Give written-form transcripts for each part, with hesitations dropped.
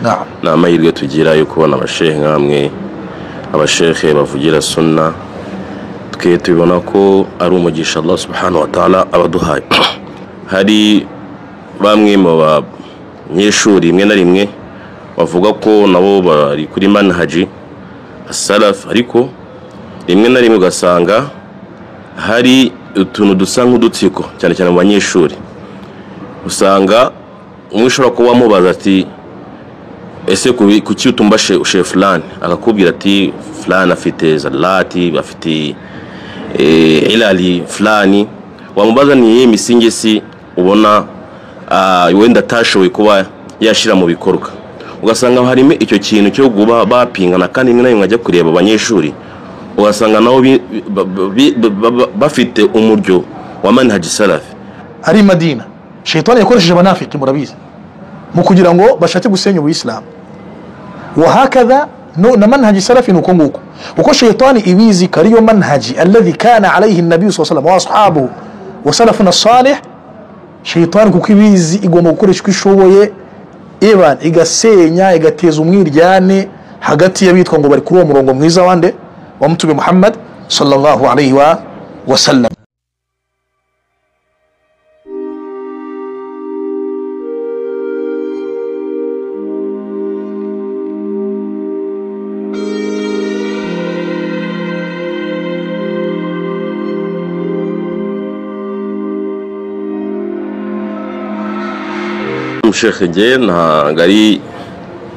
Naam. Ni amahirwe tugira yo kubona abashehe nk'amwe, abashehe bavugira sunna, twe tubibona ko ari umugisha Allah subhanahu wa ta'ala abaduhaye. Hari bamwe mu banyeshuri rimwe na rimwe bavuga ko nabo bari kuri manhaji salaf, ariko rimwe na rimwe ugasanga hari utuntu dusa nk'udutsiko, cyane cyane mu banyeshuri. Usanga umwe ushobora kuba wamubaza ati ese kuki utumva she fulani, akakubwira ati fulani afite zalati, afite ilali fulani. Wamubaza ni iyihe misingi si ubona wenda atashoboye kuba yashyira mu bikorwa, ugasanga harimo icyo kintu cyo kuba bapingana. Kandi rimwe na rimwe ajya kureba abanyeshuri ugasanga nabo bafite umuryo wa manhaji salafi. Ari Madina shaytani yakoresheje abanafiki, murabizi, mu kugira ngo bashake gusenya ubuyisilamu. Wahakadha no na manhaji salafi nuko nguko, kuko shaytani ibizi kariyo manhaji alladhi kana alayhi an-nabiy sallallahu alayhi wa sallam wa ashabuhu wa salafuna salih. Shaytani kuko ibizi igomba gukoresha uko ishoboye, iban igasenya igateza umwiryane hagati y'abitwa ngo bari kuri uwo murongo mwiza wande wa Mtume Muhammad sallallahu alayhi wa sallam. Sheikh, njye ntabwo ari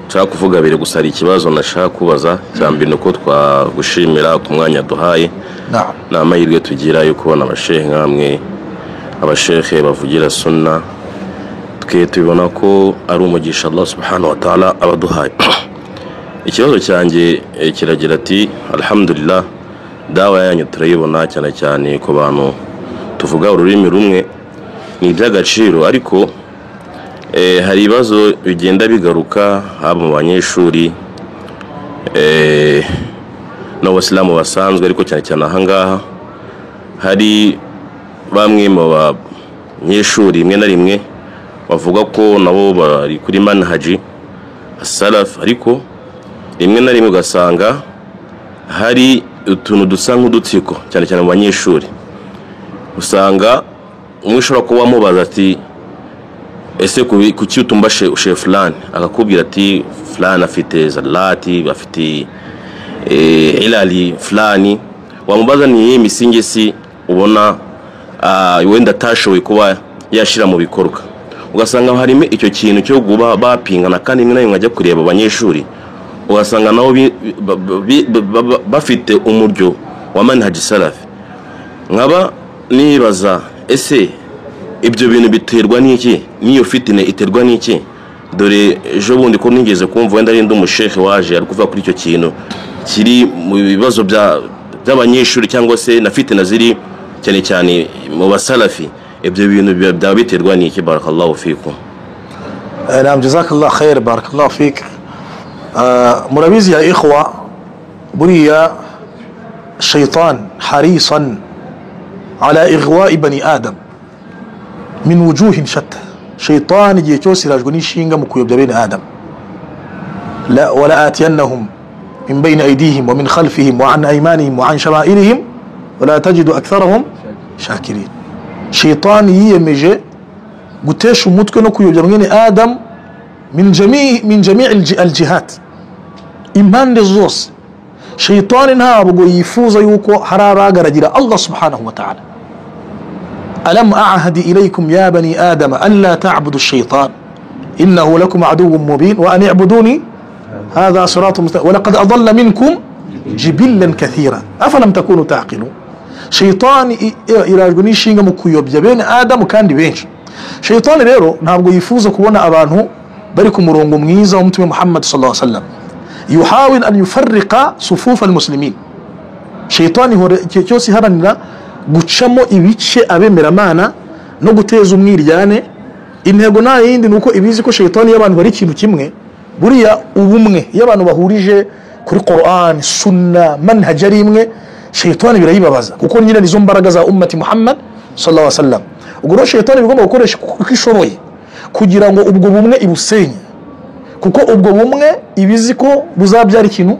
nshaka kuvuga biri gusa, hari ikibazo nashaka kubaza. Cya mbere ni uko twagushimira ku mwanya duhaye. Naam. Ni amahirwe tugira yo kubona abashehe nk'amwe, abashehe bavugira sunna, twe tubibona ko ari umugisha Allah subhanahu wa ta'ala abaduhaye. Ikibazo cyanjye kiragira ati alhamdulillah, dawa yanyu turayibona cyane cyane ku bantu tuvuga ururimi rumwe, ni iby'agaciro, ariko hari ibibazo bigenda bigaruka haba mu banyeshuri n'abasilamu basanzwe, ariko cyane cyane ahangaha hari bamwe mu banyeshuri rimwe na rimwe bavuga ko nabo bari kuri manhaji salaf, ariko rimwe na rimwe ugasanga hari utuntu dusa nk'udutsiko, cyane cyane mu banyeshuri. Usanga umwe ushobora kuba wamubaza ati ese kuki utumva she fulani, akakubwira ati fulani afite zalati, afite ilali fulani. Wamubaza ni iyihe misingi si ubona wenda atashoboye kuba yashyira mu bikorwa, ugasanga harimo icyo kintu cyo kuba bapingana. Kandi rimwe na rimwe ajya kureba abanyeshuri ugasanga nabo bafite umuryo wa manhaji salafi. Nkaba nibaza ese ibyo bintu biterwa n'iki, n'iyo fitne iterwa n'iki? Dore ejo bundi ko nigeze kumva wenda ari ndi umushehe waje ari kuvuga kuri icyo kintu kiri mu bibazo by'abanyeshuri cyangwa se na fitna ziri cyane cyane mu basalafi, ibyo bintu byaba biterwa n'iki? Barakallahu fikum. Naam, jazakallah khair, barakallahu fik. Murabizi ya ikhwa, buriya shaytan harisan ala ighwa'i bani adam min wujuhin shatta. Shaytan igihe cyose irajwe n'inshinga mu kuyobya bene Adam. La wala atiyannahum min bayni aydihim wa min khalfihim wa an aymanihim wa an shama'ilihim wa la tajidu aktharahum shakirin. Shaytan yiyemeje gutesha umutwe no kuyobya mwene Adam min jami' aljihat, impande zose. Shaytan ntabwo yifuza yuko hari abagaragira Allah subhanahu wa ta'ala. ألم أعهد إليكم يا بني آدم ألا تعبدوا الشيطان إنه لكم عدو مبين وأن اعبدوني هذا صراط مستقيم ولقد أضل منكم جبلا كثيرا أفلم تكونوا تعقلون. شيطان irajwe n'inshinga mu kuyobya bene Adamu kandi benshi. Shaytan rero ntabwo yifuza kubona abantu bari ku murongo mwiza wa Mtume Muhammad sallallahu alaihi wasallam. Yuhawil an yufarriqa sufuf almuslimin. Shaytan ihora cyose iharanira gucamo ibice abemeramana no guteza umwiryane. Intego nta yindi nuko ibizi ko shaytani y'abantu bari ikintu kimwe, buriya ubumwe iyo abantu bahurije kuri Qur'an, Sunna, manhaj ari imwe, shaytani birayibabaza, kuko nyine nizo mbaraga za ummati Muhammad sallallahu alaihi wasallam. Ubwo rero shaytani bigomba gukoresha uko ishoboye kugira ngo ubwo bumwe ibusenye, Kuko ubwo bumwe ibizi ko buzabyara ikintu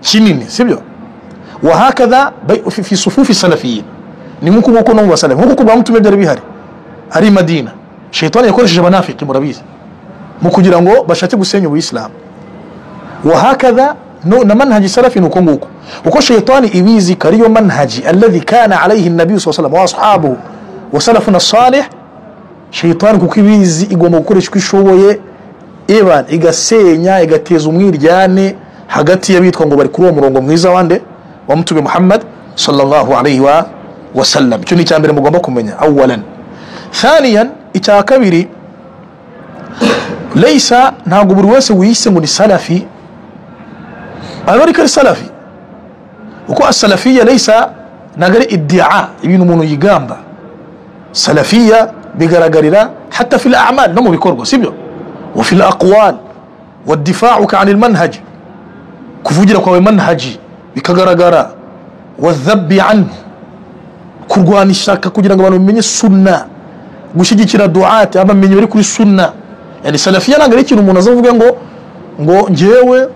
kinini, sibyo? Wa hakadha fi sufufi salafiyyin, ni nkuko nguko no mu basalafi, nkuko ku bamutume byari bihari ari Madina. Shaytani yakoresheje abanafiki, murabizi, mu kugira ngo bashake gusenya ubuyisilamu. Wa hakadha no na manhaji salafi nuko nguko, uko shaytani ibizi kariyo manhaji alladhi kana alayhi an-nabiy sallallahu alayhi wa sallam wa ashabuhu wa salafuna salih. Shaytani kuko ibizi igomba gukoresha uko ishoboye, iban igasenya igateza umwiryane hagati y'abitwa ngo bari kuri uwo murongo mwiza wande wa Mtume Muhammad sallallahu alayhi wa sallam. Icyo ni icyambere mugomba kumenya awalan. Thaniyan, icya kabiri, laysa ntabwo buri wese wiyise ngo ni salafi aba ari salafi, uko as-salafiyya laysa nagari iddia ibintu umuntu yigamba. Salafiyya bigaragarira hatta fil a'mal, no mu bikorwa, sibyo? Wa fil aqwal wa difa'uka 'anil manhaj, kuvugira kwawe manhaji bikagaragara, wa dhabbi anhu, kurwana ishaka kugira ngo abantu bamenye sunna, gushyigikira du'at abamenye bari kuri sunna. Yani salafiyya ntabwo ari ikintu umuntu azavuga ngo njyewe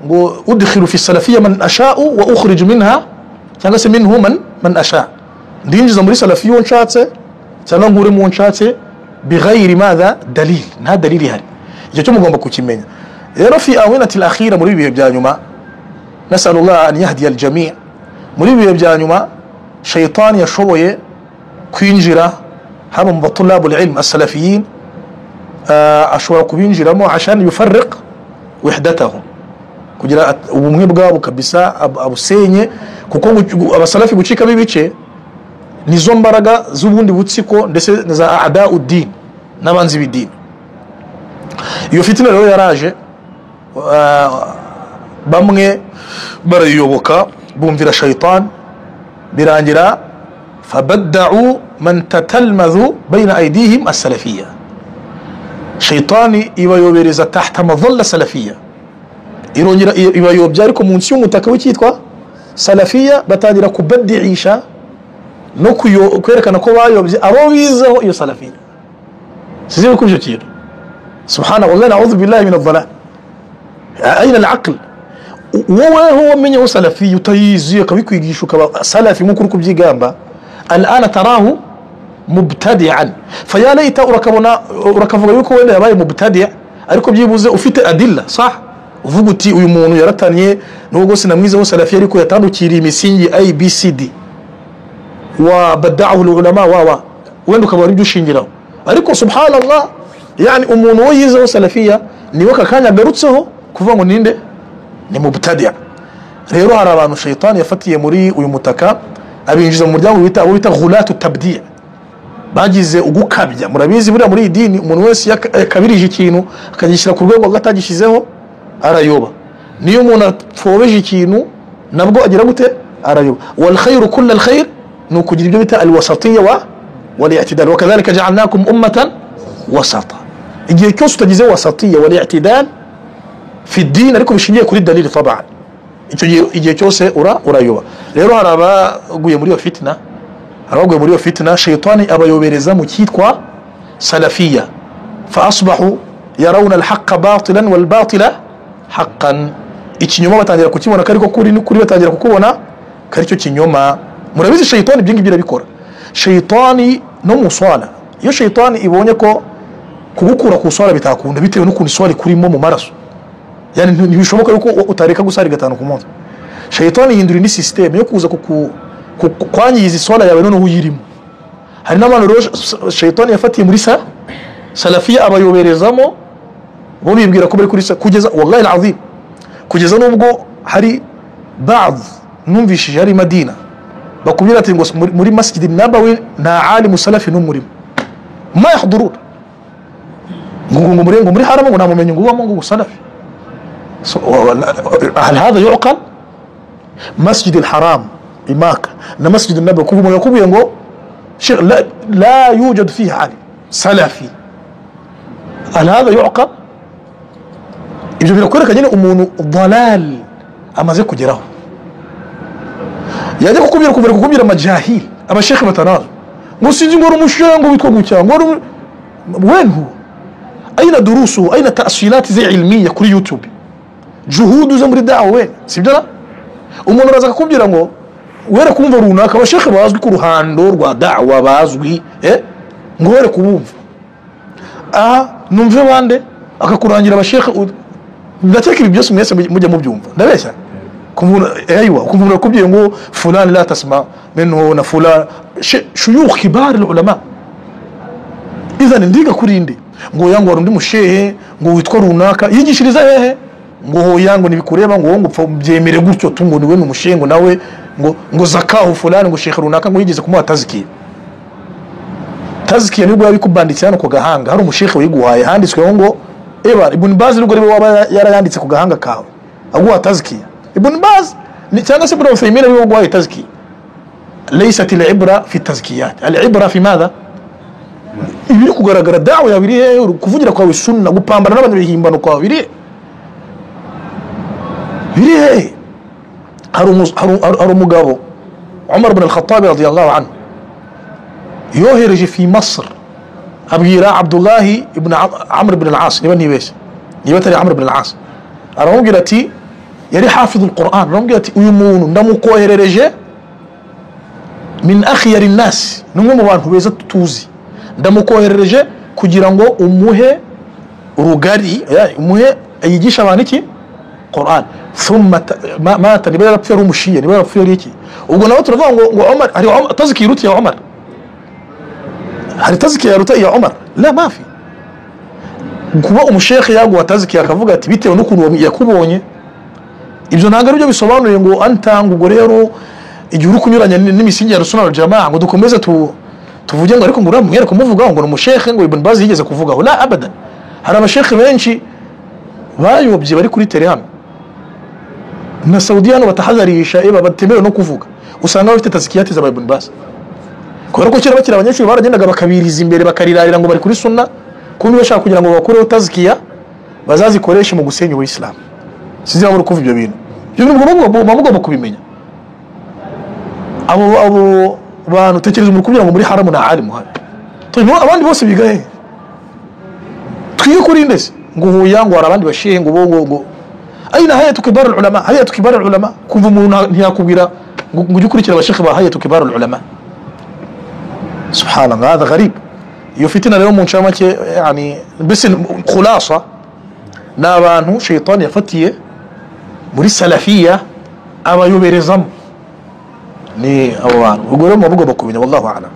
ngo udkhilu fi salafiyya man asha'u wa ukhrij minha, cyangwa se minhu man asha, ndinjiza muri salafiyya uwo nshatse cyangwa nkure mu nshatse, bighayri madha dalil, nta dalili ihari. Icyo cyo mugomba kukimenya. Rero fi awinati al-akhira, muri bihe bya nyuma, nasalullah an yahdiya al-jami', muri bihe bya nyuma shaytani yashoboye kwinjira haba mu batulabu al-ilm as-salafiyin, ashobora kubinjiramo ashan yufarriq wahdatahum, kugira ubumwe bwabo kabisa abusenye, kuko abasalafi gucika bibice nizo mbaraga z'ubundi butsiko ndetse za a'da'uddin, n'abanzi b'idini. Iyo fitina rero yaraje, bamwe barayoboka bumvira shaytan, birangira fabadda'u man tatalmadhu bayna aydihim as-salafiyya. Shaytani ibayobereza tahta madhalla salafiyya, irongera ibayobya ariko munsi y'umutaka w'icyitwa salafiyya, batangira kubadiisha no kwerekana ko bayobye abo bizeho iyo salafiyya. Sizi ko icyo kintu, subhanallah, na'udhu billahi min ad-dhalal. Aina al-aql? Wowe ho wamenye salafiyya utayizi akabikwigisha ukaba salafi nk'uko uri kubyigamba, al'ana tarahu mubtadi'an, faya laita urakabona urakavuga yuko wenda yabaye mubtadi' ariko byibuze ufite adilla sah, uvuga uti uyu muntu yaratanye nubwo sinamwizeho salafi ariko yatandukiriye imisingi A B C D wa bada'ahu ulama wa wenda ukaba ari ushingiraho. Ariko subhanallah, yani umuntu wo yizeho salafia niwe kakanya agarutseho kuvuga ngo ninde ni mubtadi'. Rero hari abantu shaytani yafatiye muri uyu mutaka abinjiza mu muryango bita abo bita ghulatu tabdi', bagize ugukabya. Murabizi buriya muri idini umuntu wese yakabirije ikintu akagishyira ku rwego rw'atagishyizeho arayoba. Niyo umuntu apfobeje ikintu nabwo agira gute? Arayoba. Wal khayru kull al khayr, ni ukugira ibyo bita al wasatiyya wa wal i'tidal, wa kadhalika ja'alnakum ummatan wasata. Igihe cyose utagize wasatiyya wal i'tidal fi din ariko bishingiye kuri dalili taban, icyo igihe cyose urayoba. Rero hari abaguye muri iyo fitna, abaguye muri iyo fitna shaytani abayobereza mu cyitwa salafiyya, fa asbahu yarawna al-haqqa batilan wal batila haqqan. Ikinyoma batangira kukibona kariko kuri n'ukuri batangira kukubona karicyo kinyoma. Murabizi shaytani ibyo ngibyo irabikora. Shaytani no muswala, iyo shaytani ibonye ko kugukura ku swala bitakunda bitewe n'ukuntu swala ikurimo mu maraso, yani ntibishoboka yuko utareka gusari gatanu ku munsi, shaytani yindura indi system yo kuza kwangiza iswala yawe noneho uyirimo. Hari n'abantu rero shaytani yafatiye muri salafia abayoberezamo bo bibwira ko bari kuri kugeza wallahi alazim, kugeza nubwo hari baadhi numvishije hari Madina bakubwira ati ngo muri Masjid Nabawi nta alimu salafi n'umurimo ma yahdurun, ngo muri ngo muri haramu ngo nta mumenyi ngo ubamo ngo salafi. هل هذا يعقل؟ مسجد الحرام إماكا na Masjid Nabawi kuva umuntu yakubwiye ngo Sheikh la yujad fihi alim salafi, هل هذا يعقل؟ Ibyo birakwereka nyine umuntu dalal amaze kugeraho. Yajya kukubwira kukubwira amajahil abashekhe batanazo ngo sinzi ngo umushengo witwa gutya ngo wenhu Aina durusuhu, aina ta'silati ze ilmiya kuri YouTube, juhudu zo muri da'wa we, sibyo na? Umuntu araza akakubwira ngo were kumva runaka, abashekhe bazwi ku ruhando rwa da'wa bazwi, ngo were kubumva, aha numve bande, akakurangira abashekhe. Ndakeka ibi byose mwese mujya mubyumva, ndabeshya? Kumva umuntu akubwiye ngo fulani la tasma minhu na fulani, shuyukh kibar ulama. Idhan ndiga kuri nde? Ngo yango wari undi mushehe ngo witwa runaka yigishiriza hehe, ngo yango nibikureba, ngo ngo byemere gutyo tu, ngo niwe n'umushehe, ngo nawe ngo zakahu fulani, ngo shekhe runaka ngo yigeze kumuha tazkiya. Tazkiya nibwo yabikubanditse hano ku gahanga, hari umushehe wiguhaye handitsweho ngo eba Ibn Baz, nubwo ariwe waba yarayanditse ku gahanga kawe aguha tazkiya. Ibn Baz cyangwa se Ibn Uthaymeen ariwe waguhaye tazkiya. Laysat al-ibra fi tazkiyat, al-ibra fi madha? Ibiri kugaragara da'wa yawe iri hehe, kuvugira kwawe sunna, gupambana n'abantu bihimbano kwawe biri hehe? Hari umugabo Umar ibn al-Khattab radiyallahu anhu yohereje fi Masr, abwira Abdullah ibn Amr ibn al-As, niba ntibeshye, niba atari Amr ibn al-As, aramubwira ati, yari hafidh al-Quran, aramubwira ati uyu muntu ndamukoherereje min akhyari an-nas, numwe mu bantu beza tuzi, ndamukoherereje kugira ngo umuhe rugari, umuhe yigisha abantu iki Quran. Thumma mata, niba yarapfuye ari umushiya, niba yarapfuye ari iki. Ubwo nawe turavuga ngo Umar hari tazkiya iruta ya Umar, hari tazkiya yaruta ya Umar? La, mafi. Kuba umushekhe yaguha tazkiya akavuga ati bitewe n'ukuntu yakubonye, ibyo ntabwo aribyo bisobanuye ngo antanga. Ubwo rero igihe uri kunyuranya n'imisingi ya sunna wal jamaa, ngo dukomeze tuvuge ngo ariko ngo uramwere kumuvugaho ngo ni umushekhe, ngo Ibn Baz yigeze kuvugaho. La, abadan. Hari abashekhe benshi bayobye bari kuri tere hano na Saudi hano, batahadharisha eba batemerewe no kuvuga, usanga bafite tazkiyati za Ibn Baz. Kubera ko kera bakiri abanyeshuri baragendaga bakabiriza imbere bakarirarira ngo bari kuri sunna, kumbe bashaka kugira ngo bakureho tazkiya bazazikoreshe mu gusenya ubuyisilamu. Sinzi niba muri kumva ibyo bintu, ibyo bintu muba mugomba kubimenya. Abo bantu tekereza umuntu kugira ngo muri haramu na alimu hari abandi bose biga he, twige kuri ndese ngo huya ngo hari abandi bashehe ngo bo ngo aina hayatu kibar ulama, hayatu kibar ulama. Kumva umuntu ntiyakubwira ngo ujye ukurikira abashekhe ba hayatu kibar ulama. Subhanallah, hadha gharib. Iyo fitina rero mu ncamake, yani mbese khulasa, ni abantu shaytani yafatiye muri salafiya abayoberezamo, ni abo bantu. Ubwo rero muba mugomba kumenya, wallahu a'lam.